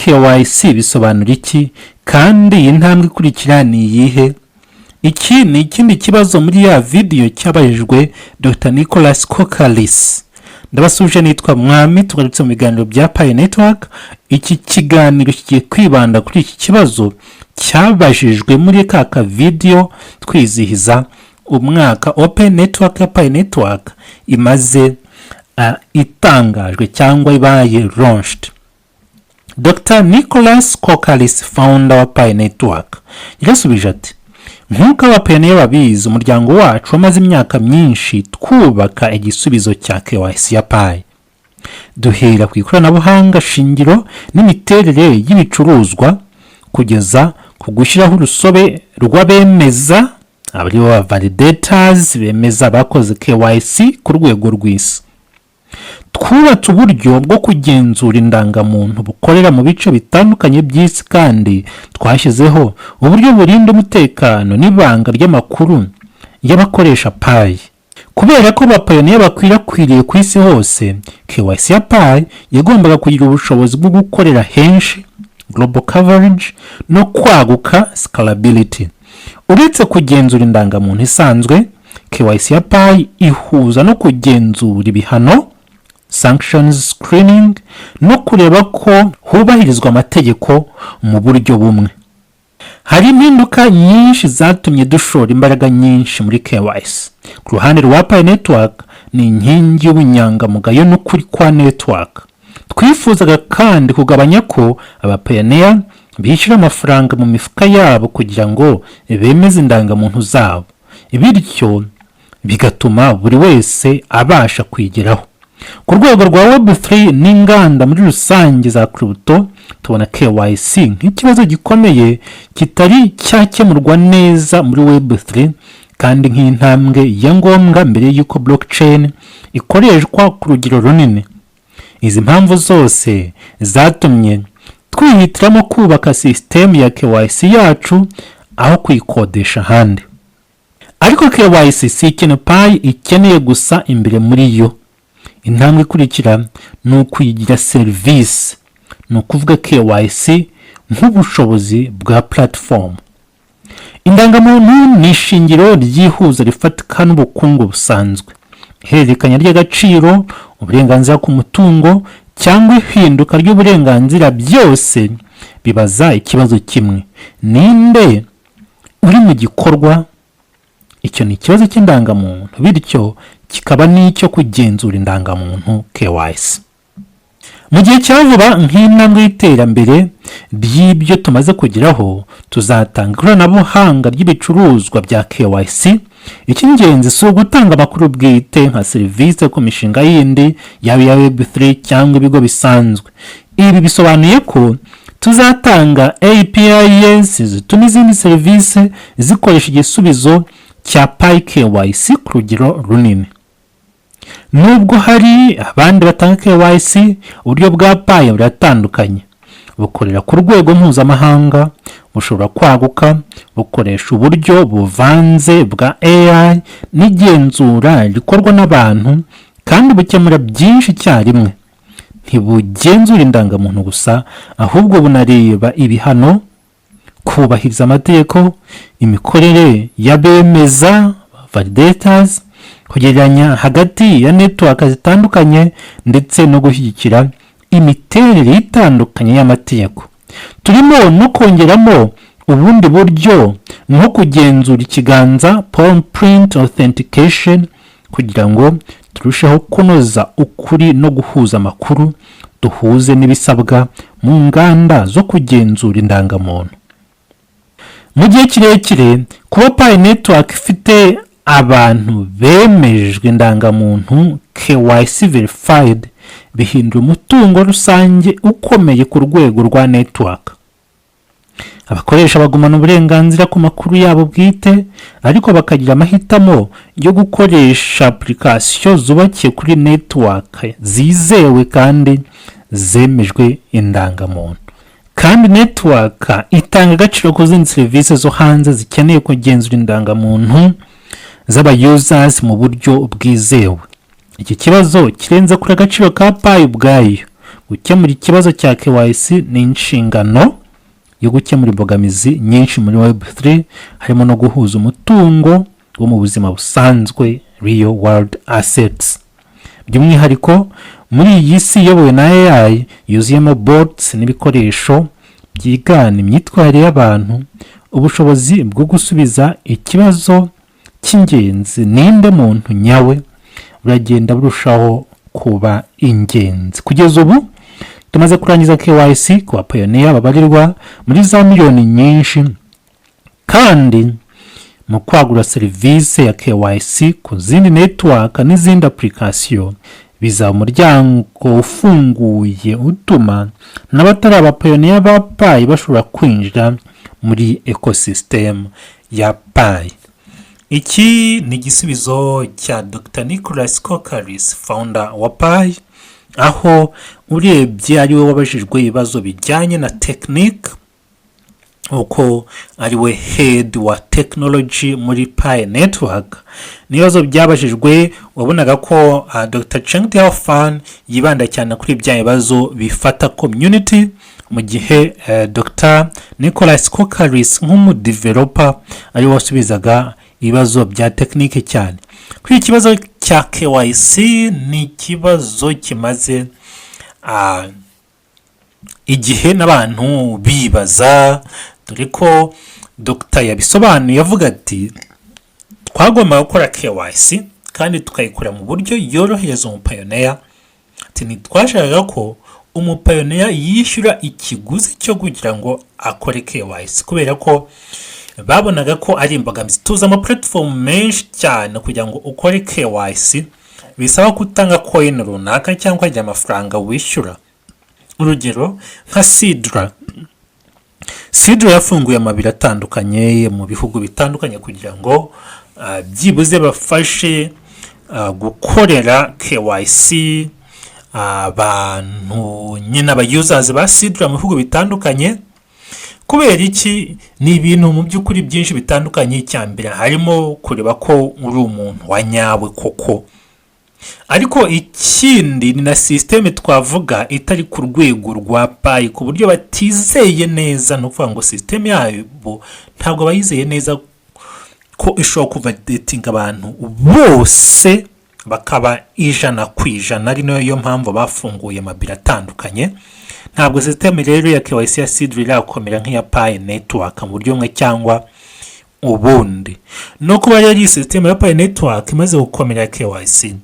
KYC bisobanura iki, kandi iyi ntambwe ikurikira ni iyihe? Iki ni ikindi kibazo muri ya vidiyo cyabajijwe Dr Nicolas Kokkalis. Ndabasuje, nitwa Mwami, tugarutse mu biganiro bya Pi Network. Iki kiganiro kigiye kwibanda kuri iki kibazo cyabajijwe muri ka kavidiyo twizihiza umwaka Open Network ya Pi Network imaze itangajwe cyangwa ibaye launched. Dr Nicolas Kokkalis, founder wa Pi Network, yarasubije ati: "Nk'uko abapioneer babizi, umuryango wacu wamaze imyaka myinshi twubaka igisubizo cya KYC ya Pi. Duhera ku ikoranabuhanga shingiro n'imiterere y'ibicuruzwa kugeza ku gushyiraho urusobe rw'abemeza, abaribo ba validators bemeza abakoze KYC ku rwego rw'isi. Twubatse uburyo bwo kugenzura indangamuntu bukorera mu bice bitandukanye by'isi, kandi twashyizeho uburyo burinda umutekano n'ibanga ry'amakuru y'abakoresha Pi. Kubera ko abapioneer bakwirakwiriye ku isi hose, KYC ya Pi yagombaga kugira ubushobozi bwo gukorera henshi, global coverage, no kwaguka, scalability. Uretse kugenzura indangamuntu isanzwe, KYC ya Pi ihuza no kugenzura ibihano, sanctions screening, no kureba ko hubahirizwa amategeko mu buryo bumwe. Hari impinduka nyinshi zatumye dushora imbaraga nyinshi muri KYC. Ku ruhande rwa Pi Network, ni inkingi y'ubunyangamugayo n'ukuri kwa network. Twifuzaga kandi kugabanya ko abapioneer bishyura amafaranga mu mifuka yabo kugira ngo bemeze indangamuntu zabo, bityo bigatuma buri wese abasha kwigeraho. Ku rwego rwa Web3 n'inganda muri rusange za crypto, tubona KYC nk'ikibazo gikomeye kitari cyakemurwa neza muri Web3, kandi nk'intambwe ya ngombwa mbere y'uko blockchain ikoreshwa ku rugero runini. Izi mpamvu zose zatumye twihitiramo kubaka sisitemu ya KYC yacu aho kuyikodesha ahandi. Ariko KYC si ikintu Pi ikeneye gusa imbere muri yo. Intambwe ikurikira ni ukuyigira serivisi, ni ukuvuga KYC nk'ubushobozi bwa platform. Indangamuntu ni ishingiro ry'ihuza rifatika n'ubukungu busanzwe. Ihererekanya ry'agaciro, uburenganzira ku mutungo cyangwa ihinduka ry'uburenganzira, byose bibaza ikibazo kimwe: ninde uri mu gikorwa? Icyo ni ikibazo cy'indangamuntu, bityo kikaba n'icyo kugenzura indangamuntu, KYC. Mu gihe cya vuba, nk'intambwe y'iterambere ry'ibyo tumaze kugeraho, tuzatanga ikoranabuhanga ry'ibicuruzwa bya KYC. Icy'ingenzi si ugutanga amakuru bwite nka serivisi ku mishinga yindi, yaba iya Web3 cyangwa ibigo bisanzwe. Ibi bisobanuye ko tuzatanga APIs zituma izindi serivisi zikoresha igisubizo cya Pi KYC ku rugero runini. Nubwo hari abandi batanga KYC, uburyo bwa Pi buratandukanye. Bukorera ku rwego mpuzamahanga, bushobora kwaguka, bukoresha uburyo buvanze bwa AI n'igenzura rikorwa n'abantu, kandi bukemura byinshi icyarimwe. Ntibugenzura indangamuntu gusa, ahubwo bunareba ibihano, kubahiriza amategeko, imikorere y'abemeza, validators, kugereranya hagati ya network zitandukanye, ndetse no gushyigikira imiterere itandukanye y'amategeko. Turimo no kongeramo ubundi buryo nko kugenzura ikiganza, palm print authentication, kugira ngo turusheho kunoza ukuri no guhuza amakuru, duhuze n'ibisabwa mu nganda zo kugenzura indangamuntu. Mu gihe kirekire, kuba Pi Network ifite abantu bemejwe indangamuntu, KYC verified, bihindura umutungo rusange ukomeye ku rwego rwa network. Abakoresha bagumana uburenganzira ku makuru yabo bwite, ariko bakagira amahitamo yo gukoresha application zubakiye kuri network zizewe kandi zemejwe indangamuntu. Kandi network itanga agaciro ku zindi serivisi zo hanze zikeneye kugenzura indangamuntu z'aba users mu buryo bwizewe. Iki kibazo kirenze kure agaciro ka Pi ubwayo, Gukemura ikibazo cya KYC ni inshingano yo gukemura imbogamizi nyinshi muri Web3, harimo no guhuza umutungo wo mu buzima busanzwe, real world assets. By'umwihariko muri iyi si iyobowe na AI, yuzuyemo bots n'ibikoresho byigana imyitwarire y'abantu, ubushobozi bwo gusubiza ikibazo cy'ingenzi "Ninde muntu nyawe?" buragenda burushaho kuba ingenzi. Kugeza ubu tumaze kurangiza KYC ku bapioneer babarirwa muri za miliyoni nyinshi, kandi mu kwagura serivisi ya KYC ku zindi network n'izindi application bizaba umuryango ufunguye utuma n'abatari abapioneer ba Pi bashobora kwinjira muri ecosystem ya Pi. Iki ni igisubizo cya Dr Nicolas Kokkalis, founder wa Pi, aho urebye ari we wabajijwe ibibazo bijyanye na tekinike, uko ari we head wa technology muri Pi Network. N'ibibazo byabajijwe wabonaga ko Dr Chengdiao Fan yibanda cyane kuri bya bibazo bifata community, mu gihe Dr Nicolas Kokkalis nk'umudeveloper ari we wasubizaga ibibazo bya tekinike cyane. Kuri iki kibazo cya KYC, ni ikibazo kimaze igihe n'abantu bibaza, dore ko Dr yabisobanuye avuga ati: "Twagombaga gukora KYC kandi tukayikora mu buryo yorohereza umupioneer." Ati: "Ntitwashakaga ko umupioneer yishyura ikiguzi cyo kugira ngo akore KYC," kubera ko babonaga ko ari imbogamizi. Tuzi ama platform menshi cyane, kugira ngo ukore KYC bisaba ko utanga coin runaka cyangwa ukagira amafaranga wishyura. Urugero nka Sidra. Sidra yafunguye amabiro atandukanye mu bihugu bitandukanye kugira ngo byibuze bafashe gukorera KYC abantu nyine, aba users ba Sidra mu bihugu bitandukanye. Kubera iki? Ni ibintu mu by'ukuri byinshi bitandukanye. Icya mbere harimo kureba ko uri umuntu wa nyawe koko, ariko ikindi ni na sisiteme twavuga itari ku rwego rwa Pi, ku buryo batizeye neza. Ni ukuvuga ngo sisiteme yabo ntabwo bayizeye neza ko ishobora kuvalidatinga abantu bose bakaba 100%, ari nayo mpamvu bafunguye amabiro atandukanye. Ntabwo sisiteme rero ya KYC ya Sidra irakomera nk'iya Pi Network mu buryo bumwe cyangwa ubundi. No kuba rero iyi sisiteme ya Pi Network imaze gukomera ya KYC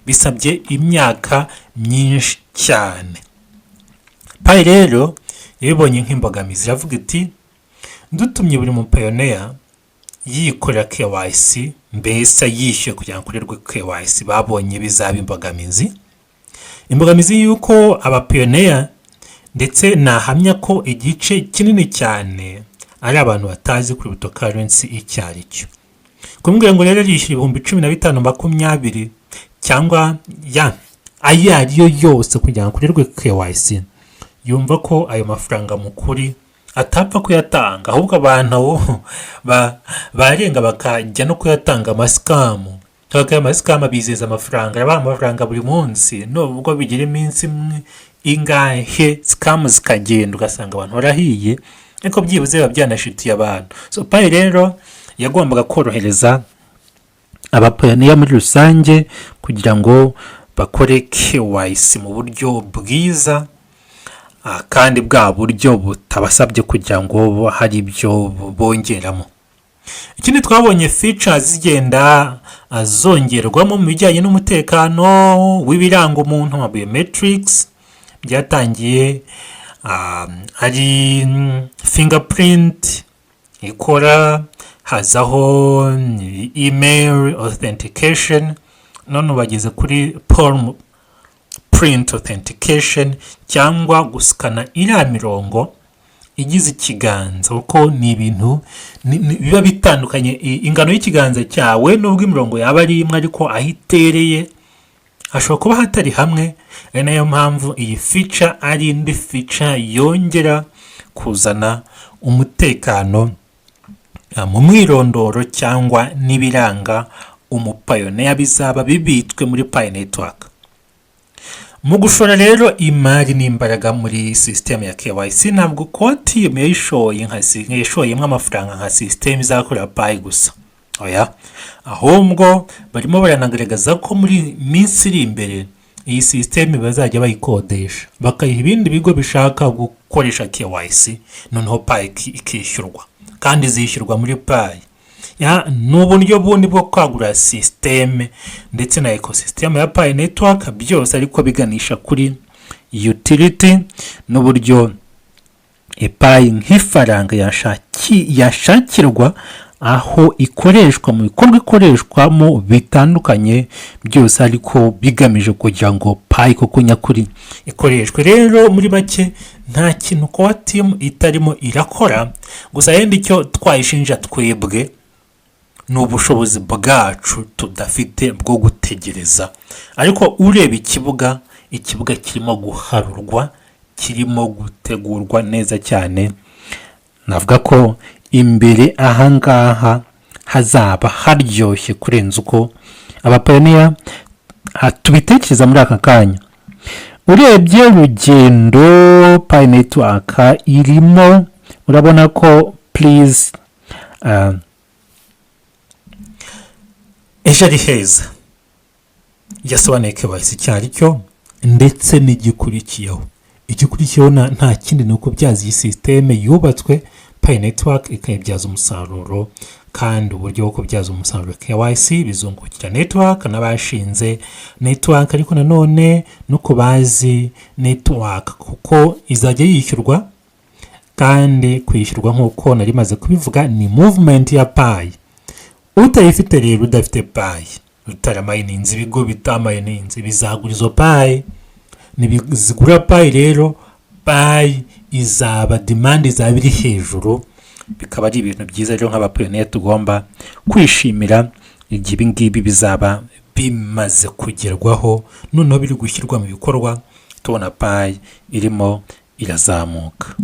bisabye imyaka myinshi cyane. Pi rero yabibonye nk'imbogamizi, iravuga iti: "Dutumye buri mupioneer yikorera KYC, mbese yishyuye kugira ngo akorerwe KYC," babonye bizaba imbogamizi, imbogamizi y'uko abapioneer, ndetse nahamya ko igice kinini cyane ari abantu batazi cryptocurrency icyo ari cyo. Kumubwira ngo rero yishyura 15,000, 20 cyangwa ya ayo ari yo yose kugira ngo akorerwe KYC, yumva ko ayo mafaranga mu kuri atapfa kuyatanga. Ahubwo abantu abo barenga bakajya no kuyatanga amascam. Aya mascam bizeza amafaranga, arabaha amafaranga buri munsi, nubwo bigira iminsi imwe ingahe, scam zikagenda, ugasanga abantu barahiye, ariko byibuze biba byanashitiye abantu. So Pi rero yagombaga korohereza abapioneer muri rusange kugira ngo bakore KYC mu buryo bwiza, kandi bwa buryo butabasabye kugira ngo hari ibyo bongeramo. Ikindi twabonye features zigenda zongerwamo mu bijyanye n'umutekano w'ibiranga umuntu nka biometrics. Byatangiye ari fingerprint ikora, hazaho email authentication, none bageze kuri palm print authentication, cyangwa gusikana iriya mirongo igize ikiganza, kuko ni ibintu biba bitandukanye. Ingano y'ikiganza cyawe, nubwo imirongo yaba ari imwe, ariko aho itereye hashobora kuba hatari hamwe. Ari nayo mpamvu iyi feature ari indi feature yongera kuzana umutekano mu mwirondoro cyangwa n'ibiranga umupioneer bizaba bibitswe muri Pi Network. Mu gushora rero imari n'imbaraga muri sisitemu ya KYC, ntabwo Core Team yayishoye nka yashoyemo amafaranga nka sisitemu izakora Pi gusa, oya. Ahubwo barimo baranagaragaza ko muri minsi iri imbere iyi sisiteme bazajya bayikodesha, bakayiha ibindi bigo bishaka gukoresha KYC, noneho Pi ikishyurwa, kandi zishyurwa muri Pi. Ni uburyo bundi bwo kwagura sisiteme ndetse na ecosystem ya Pi Network, byose ariko biganisha kuri utility n'uburyo Pi nk'ifaranga yashakirwa aho ikoreshwa mu bikorwa ikoreshwamo bitandukanye, byose ariko bigamije kugira ngo Pi koko nyakuri ikoreshwe. Rero muri make, nta kintu Core Team itarimo irakora. Gusa yenda icyo twayishinja twebwe ni ubushobozi bwacu tudafite bwo gutegereza. Ariko ureba ikibuga, ikibuga kirimo guharurwa, kirimo gutegurwa neza cyane. Navuga ko imbere ahangaha hazaba haryoshye kurenza uko abapioneer tubitekereza muri aka kanya. Urebye urugendo Pi Network irimo, urabona ko please ejo ari heza. Yasobanuye KYC icyo ari cyo ndetse n'igikurikiyeho. Igikurikiyeho nta kindi, ni ukubyaza iyi sisiteme yubatswe, Pi Network ikayibyaza umusaruro. Kandi uburyo bwo kubyaza umusaruro KYC bizungukira network n'abashinze network, ariko nanone no ku bazi network, kuko izajya yishyurwa. Kandi kwishyurwa, nk'uko nari maze kubivuga, ni movement ya Pi. Utayifite rero, udafite Pi, utaramayininze, ibigo bitamayininze bizagura izo Pi. Nibizigura Pi rero, Pi izaba demand, izaba iri hejuru, bikaba ari ibintu byiza. Rero nk'abapioneer tugomba kwishimira igihe ibi ngibi bizaba bimaze kugerwaho, noneho biri gushyirwa mu bikorwa, tubona Pi irimo irazamuka.